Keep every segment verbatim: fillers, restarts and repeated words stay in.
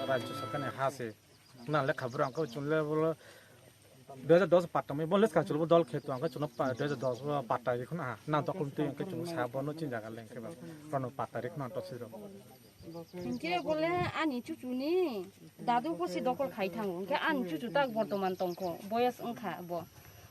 Rajya sarkar ni ha se. Na lekha bwrang khe chwng le bolo dui hajar dos patta mai bo lekha chwng bo dol khe to ang khe chwng pa dui hajar dos bo patta ri khuna ha. Na dokol twi ang khe chwng sa bo no chin jaga leng khe ba. Rono patta ri khuna to siro. Hinkhe bole ani chuchuni dadu bo se dokol khai thango. Hinkhe ani chuchu tak bortoman tongkho, boyos wngkha bo.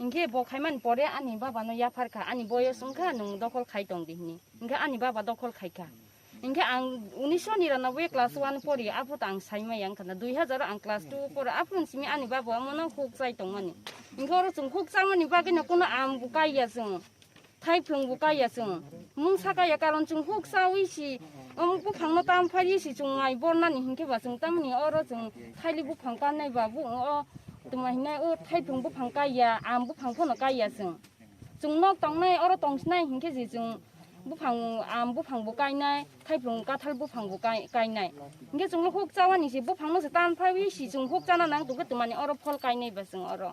Hinkhe bo khaimani pore ani baba no yaphar kha, ani boyos wngkha, nwng dokol khai tong di hini. Hinkhe ani baba dokol khai kha. Hinkhe ang unisho niranoboi class one pori, aphuru ta ang saimaya wngkha na, dui hajar ang class two pori, aphuru simi ani baba omono huk chai tongmani. Hinkhe oro chwng huk chamani bagwi no kuno am bo kaiya chwng. Thaiphlung bo kaiya chwng. Mungsa kaiya karon chwng huk chawi si, um, buphangno tam phari si chwng ngai bornani hinkhe ba chwng tamni oro chwng thaili buphang kannai ba bu-, o tuma hinai o thaiphlung buphang kaiya, am buphang phano kaiya chwng. Chwng nok tongnai oro tongsinai hinkhe je chwng buphang, am buphang bo kainai, thaiphlung kathal buphang bo kai-, kainai. Hinkhe chwngno huk chawani si buphangno se tan phaiwi si chwng huk chana nang tongkhe twmani oro phol kainai ba chwng oro.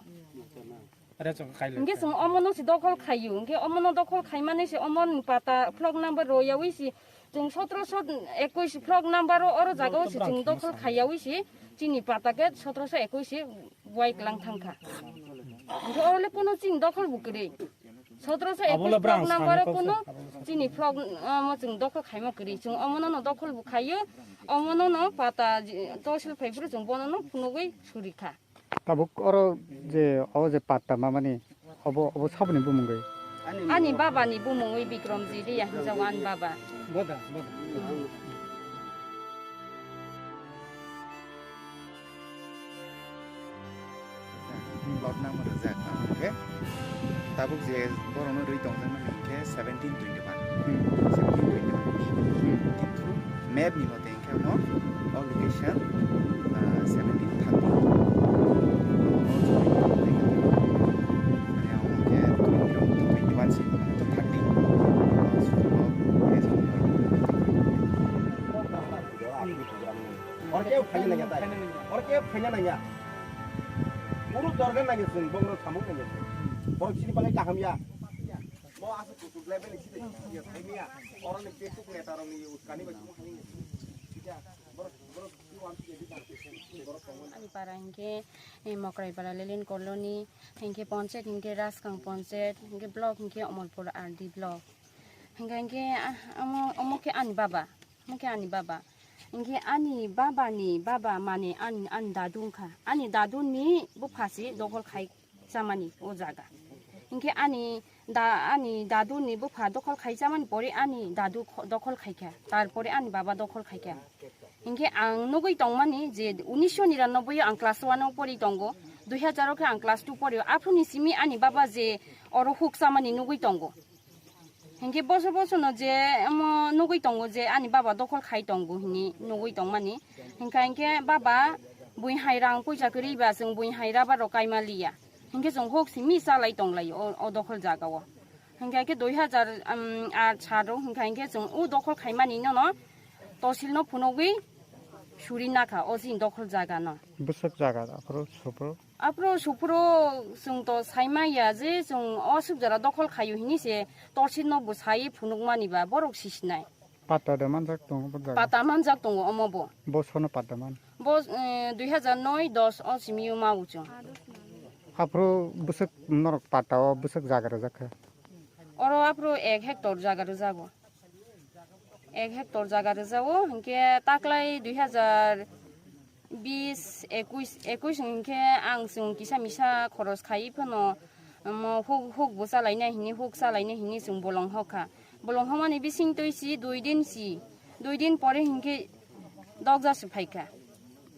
Hinkhe chwng omono se dokhol khaio. Hinkhe omono dokhol khaimani se omoni pata plot number royawi se chwng sotoroso ekush plot number o oro jaga o se chwng dokhol khaiyawi se chini pata khe sotoroso ekush se buai kwlang thangkha. Hinkhe oro le kuno chini dokhol bo kwrwi. Sotoroso ekush plot number o kuno chini plot, omo chwng dokhol khaima kwrwi. Chwng omono no dokhol bo khaio, omono no pata ji-, tosil phaiphuru chwng bono no phunugwi suri kha. Tabuk oro je, o je patta mamani, obo, obo saboni bumung gai? Ani baba ni bumung wi Bikramji Riya hinjao ani baba. Boda, boda. Plot number rijak, okay? Tabuk je borokno rwi tongjaknai hinkhe seventeen twenty-one. Hmm. Seventeen twenty-one. Hmm. Kintu map ni mate hinkhe omo o location, ah, seventeen thirty. Mane omo hinkhe twenty-one si thirty. Oro khe phaina nangya tai. Oro khe phaina nangya. Oro dorga nangya chwng, bokno samung nangya chwng. Borok chini bagwi kaham ya. Bo aswk kuchuk lai bini chini ya, thai ya. Oro ni Facebook neta rok ni uskani bai chwng thani ya. Borok, borok, borok tongmani. Ani para hinkhe, eh, Mokrai para Lelin Colony, hinkhe Ponchayat hinkhe Raskang Ponchayat, hinkhe Block hinkhe Omolpur R D Block. Hinkhe, hinkhe, ah, omo, omo khe ani baba. Hinkhe ani baba. Hinkhe ani baba ni baba mane ani, ani dadu wngkha. Ani dadu ni bupha se dokhol khai chamani o jaga. Hinkhe ani da-, ani dadu ni bupha dokhol khai chamani pore ani dadu kho-, dokhol khai kha. Tarpore ani baba dokhol khai kha. Hinkhe ang nugwi tongmani je unisho niranoboi o ang class one o pori tongo. Dui hajar o khe ang class two pori o. Aphuru ni simi ani baba je oro huk chamani nugwi tongo. Hinkhe boso boso no je omo nugwi tongo je ani baba dokhol khai tongo hinwi nugwi tongmani. Hinkha hinkhe baba bui hai rang puisa kwrwi ba chwng bui hai rubber rok kaima liya. Hinkhe chwng huk simi chalai tonglaio o, o dokhol jaga o. Hinkha hinkhe dui hajar, um, aat sat o hinkha hinkhe chwng o dokhol khaimani nono tosil no phunugwi suri nakha o chini dokhol jaga no. Bwswk jaga aphuru suphuru? Aphuru suphuru chwng to saimaya je chwng o swk jora dokhol khaio hini se torsi no bwsai phunukmani ba borok sisinai. Patta de manjak tongo bo jaga? Patta manjak tongo omo bo. Bo sono patta man? Bo, eh, dui hajar noi dos o simi o ma ucho. Aphuru bwswk norok patta o bwswk jaga rwjak kha? Oro aphuru ek hectare jaga rwjago. Ek hectare jaga rwjao, hinkhe taklai dui hajar bis, ekush, ekush hinkhe ang chwng kisa misa khoros khai phano, um, huk, huk bo chalainai hini, huk chalainai hini chwng bolong hokha. Bolong hokmani bising twi si, dui din si, dui din pore hinkhe dokja se phaikha.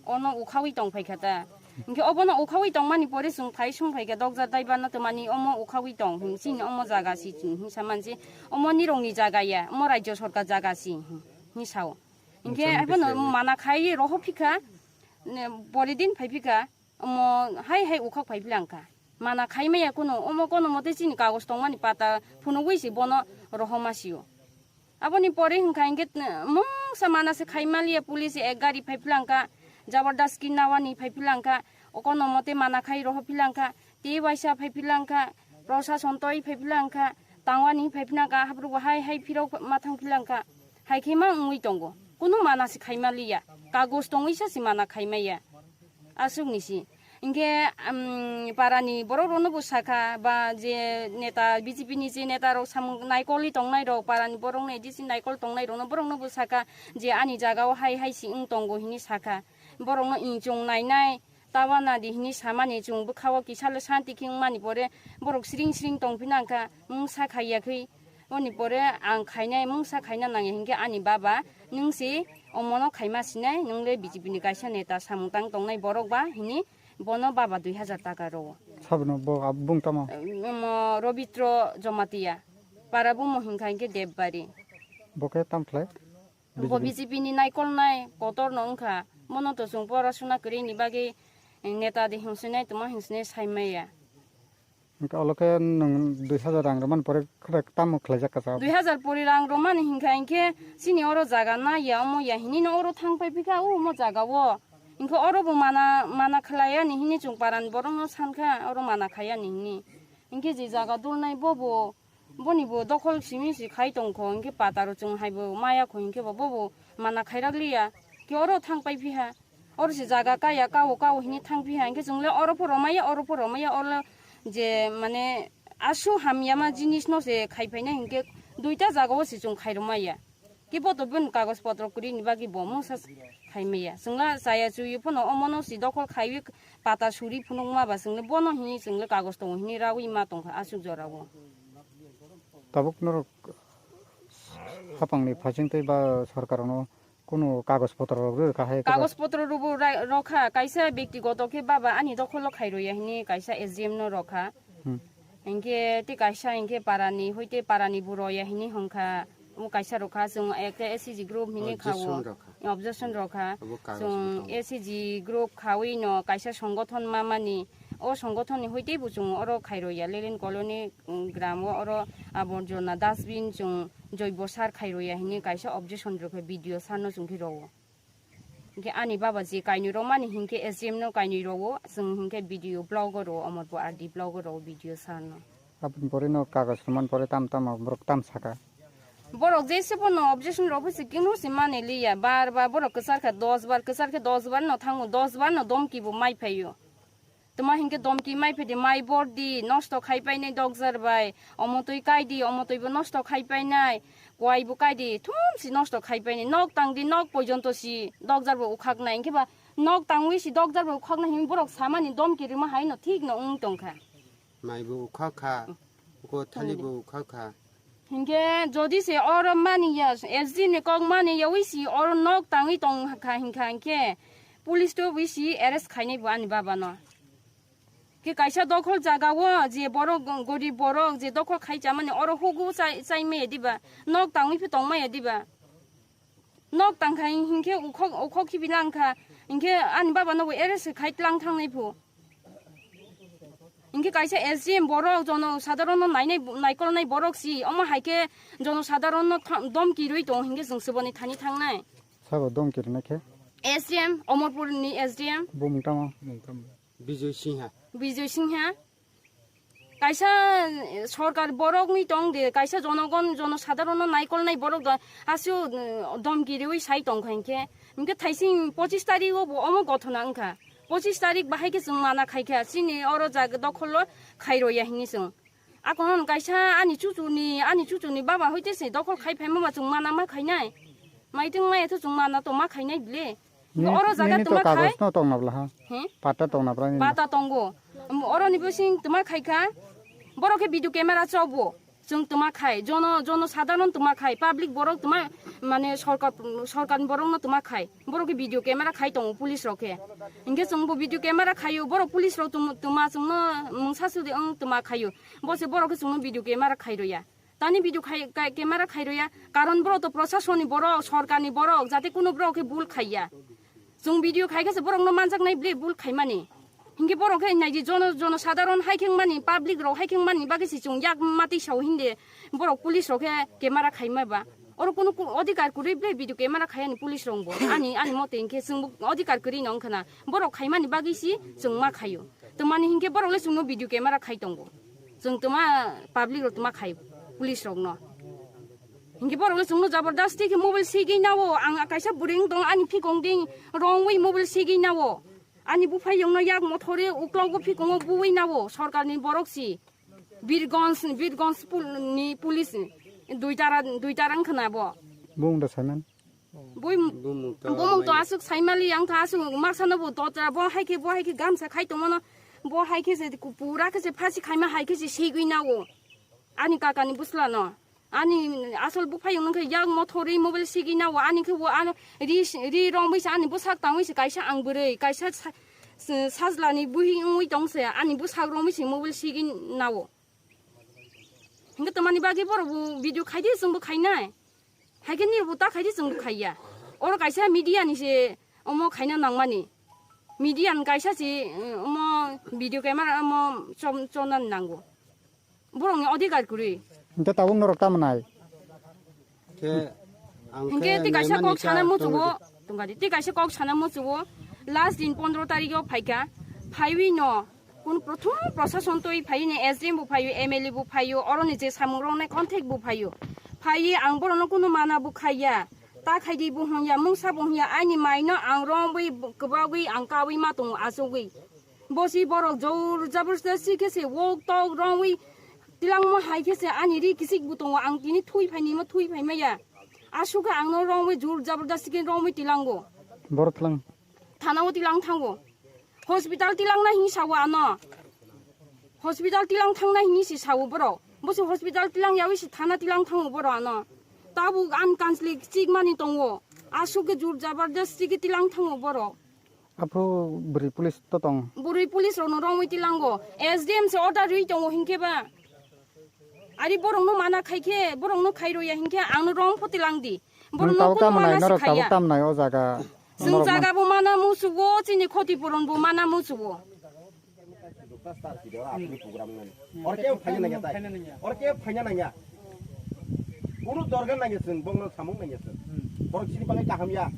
Ono ukhawi tong phaikha ta. Hinkhe obono ukhawi tongmani pore chwng phai sung phaikha dokja daiba no twmani omo ukhawi tong hin chini omo jaga si chwng hin samansi omo nirokni jaga ya, omo rajya sarkar jaga si hin, hin sao. Hinkhe acha, abono misa mana khai roho phikha, ne, pore din phai phikha, omo hai hai ukhak phai philangkha. Mana khai maya kuno, omo kono mote chini kagoj tongmani pata phunugwi si bono rohoma sio. Aboni pore hinkha hinkhe, eh, mungsa mana se khai maliya, police ek gari phai philangkha, jabardast kinawani phai philangkha, okono mote mana khai roho philangkha, tei waisa phai philangkha, prosason toi phai philangkha, tangwani phai philangkha, haphuru bo hai hai phirok ma thang philangkha, hai khe ma wngwi tongo. Kunu mana se khaima liya, kagos tongwi sa se mana khaimaya. Aswk ni si. Hinkhe, um, parani borok rokno bo sakha, ba je neta, B J P ni je neta rok samung naikolwi tongnai rok, parani borok no A D C naikol tongnai rokno, borok no bo sakha je ani jaga o hai hai si wng tongo hini sakha. Borok no inchung nainai, tawa nadi hini samani chwng bwkha o kisa le santi khe wngmani pore borok sring sring tongphina wngkha, mungsa khaiya khe. Oni pore ang khainai mungsa khaina nangya hinkhe ani baba nwng se omono khaima sinai, nwng le B J P ni kaisa neta samung tang tongnai borok ba hini bono baba dui hazar taka rwo. Sabono bo ab-, bung tamo? Omo Robitro Jomatia, para bumo hinkha hinkhe Debari. Bo khe tam khlai? Bo B J P ni naikolnai kotor no wngkha. Bono to chwng porasuna kwrwi ni bagwi neta de hinsinai tongma hinsinai saimaya. Hinkhe olo khe nwng dui hazar rang rwmani pore khe tamo khlaijak kasa? Dui hazar pori rang rwmani hinkha hinkhe chini oro jaga naiya omo ya hinino oro thang pai phikha o omo jaga o. Hinkhe oro bo mana, mana khlaiya ni hini chwng parani borok no sankha oro mana khaiya ni hini. Hinkhe je jaga dulnai bo bo Boni bo dokhol simi si khai tongkho, hinkhe pataro chwng haibo maya kho, hinkhe bo bobo mana khairak liya, khe oro thang pai phiha. Oro se jaga kaya kao kao hini thang phiha, hinkhe chwng le oro pho romaya, oro pho romaya, oro je mane asu hamyama jinis no se khai phaina, hinkhe duita jaga o se chwng khai romaya. Kibo to bini kagoj potro kwrwini bagwi bo mungsa khaimaya. Chwngla chaya chuwi phano omono si dokhol khaiwi pata suri phunukma ba chwngla bono hini chwngla kagoj tongo hini rawi ma tongkha aswk jorao. Tabuk norok hapangni phasingtwi ba sorkarno kunu kagoj potro rok rwkha hai khe ba? Kagoj potro rwbo rai-, rokha, kaisa bektigoto khe baba ani dokholo khairoya hini kaisa S D M no rokha. Hmm. Hinkhe tei kaisa hinkhe parani, hoi tei parani bo roya hini hongkha. Omo kaisa rokha, chwng ekta S C G group hini khao. Objection rokha. Objection rokha. Obo kagoj chwng bwtang. S C G group khawi no kaisa songothon mamani. O songothon ni hoi tei bo chwng oro khairoya. Lelen Colony, um, gram o oro aborjona dustbin chwng joibo sar khairoya hini kaisa objection rokha B D O sir no chwng khe rowo. Hinkhe ani baba je kainwi romani hinkhe S D M no kainwi rowo, chwng hinkhe B D O block o rowo, Omorpur R D block o rowo B D O sir no. Aboni pore no kagoj rwmani pore tam tamo borok tam saka? Borok jese bono objection rok phusi kunu se mani liya, bar bar borok kwchar kha dos bar, kwchar khe dos bar no thango, dos bar no domki bo mai phaio. Tuma hinkhe domki mai phidi mai bor di, nosto khai painai dokjar bai, omo twi kai di, omo twi bo nosto khai painai, kuai bo kai di, thum si nosto khai painai, nok tang di, nok pojonto si dokjar bo ukhak nai, hinkhe ba nok tangwi si dokjar bo ukhak nai hinwi borok samani domki rima hai no thik no wng tongkha. Mai bo ukhak kha, ko thali bo ukhak kha. Hinkhe jodi se oro mani ya, S D ni kok mani ya, wi si oro nok tangwi tong kha hinkha hinkhe, police to wi si arrest khainai bo ani baba no. Khe kaisa dokhol jaga o je borok go-, gorib borok je dokhol khai chamani oro hugu chai, chai maya diba, nok tangwi phi tong maya diba. Nok tang kha hinkhe ukhok, ukhok khibi lang kha, hinkhe ani baba no bo arrest khai tlang thangnai phu. Hinkhe kaisa S D M borok jono sadharon no nainai, naikolnai borok si, omo hai khe jono sadharon no tha-, domki rwi tong hinkhe chwng se boni thani thangnai. Sabo domki rwnai khe? S D M, Omorpur ni S D M. Bumung tamo? Bijoy Singha. Bijoy Singha. Kaisa, eh, sorkar borok ni tong de, kaisa jonogon, jono sadharon no naikolnai borok do, aswk, eh, domki riwi sai tong kha hinkhe. Hinkhe thaising pochis tarik o bo omo gothona wngkha. Pochis tarik bahai khe chwng mana khai kha, chini oro jaga dokholo khai roya hinwi chwng. Ako hwn kaisa ani chuchuni, ani chuchuni baba hoite se dokhol khai phaima ba chwng mana ma khainai. Maitung maya thu chwng mana to ma khainai bile. Ni, oro jaga nini to tuma khai? Kagoj no tong nabla ha? He? Pata tong nabla nini? Pata tongo. Oro ni bising tuma khai kha. Borok khe video camera chobo. Chwng tuma khai. Jono, jono sadharon tuma khai. Public borok tuma, mane, sorkar, sorkar ni borok no tuma khai. Borok khe video camera khai tongo police rok khe. Hinkhe chwng bo video camera khaio. Borok police rok tum-, tuma chwng no mungsa sudi wng tuma khaio. Bo se borok khe chwng no video camera khai roya. Tani video khai, kai, camera khai roya. Karon borok to proshasoni borok, sorkar ni borok, jate kuno borok khe bul khaiya. Chwng video khai khe se borok no manjak nai bile bul khaimani. Hinkhe borok khe nai di jono, jono sadharon hai kheng mani, public rok hai kheng mani bagwi se chwng yak mati sao hinde borok police rok khe camera khaima ba. Oro kuno ku-, odhikar kwrwi bile video camera khayani police rok bo. Ani, ani mote hinkhe chwng bo odhikar kwrwi no wngkha na. Borok khaimani bagwi si chwng ma khaio. Twmani hinkhe borok le chwngno video camera khai tongo. Chwng twma public rok twma khai police rokno. Hinkhe borok le chwngno jabardasti khe mobile segwi nawo. Ang kaisa bwrwi wng tong ani phikong ding rongwi mobile segwi nawo. Ani buphai yongno yak mothori uklogo phikongo buwi nawo sorkarni borok si. Birgonj, Birgonj pul-, ni police duitara, duitara wngkha na bo. Bung da saiman. Bui bumung to bumung to amai aswk saimali ang tha aswk maksano bo totra bo hai khe bo hai khe gamsa khai tongmano bo hai khe se ku-, pura khe se phasi khaima hai khe se segwi nawo. Ani kakani bwsla no. Ani asol buphai wng khe yak mothori mobile segwi nawo ani khe bo ano ri, ri rongwi se ani bwsak tangwi se kaisa ang bwrwi kaisa sa-, sa-, sajlani buhi wngwi tong se ani bwsak rongwi se mobile segwi nawo. Hinkhe tamani bagwi borok bo video khaidi chwngbo khainai. Haikhe nirbo ta khaidi chwngbo khaiya. Oro kaisa media ni se omo khaina nangmani. Media ni kaisa se, eh, omo video camera omo chom-, chonani nango. Borokni odhikar kwrwi. Hinkhe tabuk norok tamo nai? Khe ang hinkhe khe tei kaisa naimani kok sana kha muchugo, tongwi tongkha di. Tei kaisa kok sana muchugo, last din pondro tarikh o phaikha, phaiwi no kunu prothom prosason twi phaiwi ni S D M bo phaio, M L A bo phaio, oroni je samung roknai contact bo phaio. Phaiwi ang borokno kunu mana bo khaiya, ta khaidi bo hwnya, mungsa bo hwnya, ani mai no ang romwi kwbagwi ang kawi ma tongo achugwi. Bosi borok jor jabardasti khe se wok tok romwi tilangmo hai khe se ani ri kisik bo tongo, ang tini thui phainimo thui phaimaya. Asukha ang no romwi jor jabardasti khe romwi tilango. Borok thlang. Thana o tilang thango. Hospital tilang na hini sawo ano. Hospital tilang thang na hini si sawo borok. Bosi hospital tilang yawi si thana tilang thango borok ano. Tabuk an kansli chik mani tongo. Asukhe jor jabardasti khe tilang thango borok. Aphuru bwrwi police to tong. Bwrwi police rokno romwi tilango. S D M se order rwi tongo hinkhe ba. Ari borokno mana khai khe, borokno khai roya hinkhe angno rom pho tilang di. Borokno tabuk kunu tamo nai, mana norok tabuk khaiya. Tamo nai o jaga. Chwng jaga bo mana musugo, chini khoti puron bo mana musugo. Oro kebo phaina nangya tai. Oro kebo phaina nangya. Kunu dorga nangya chwng, bongno samung nangya chwng. Borok chini bagwi kaham ya.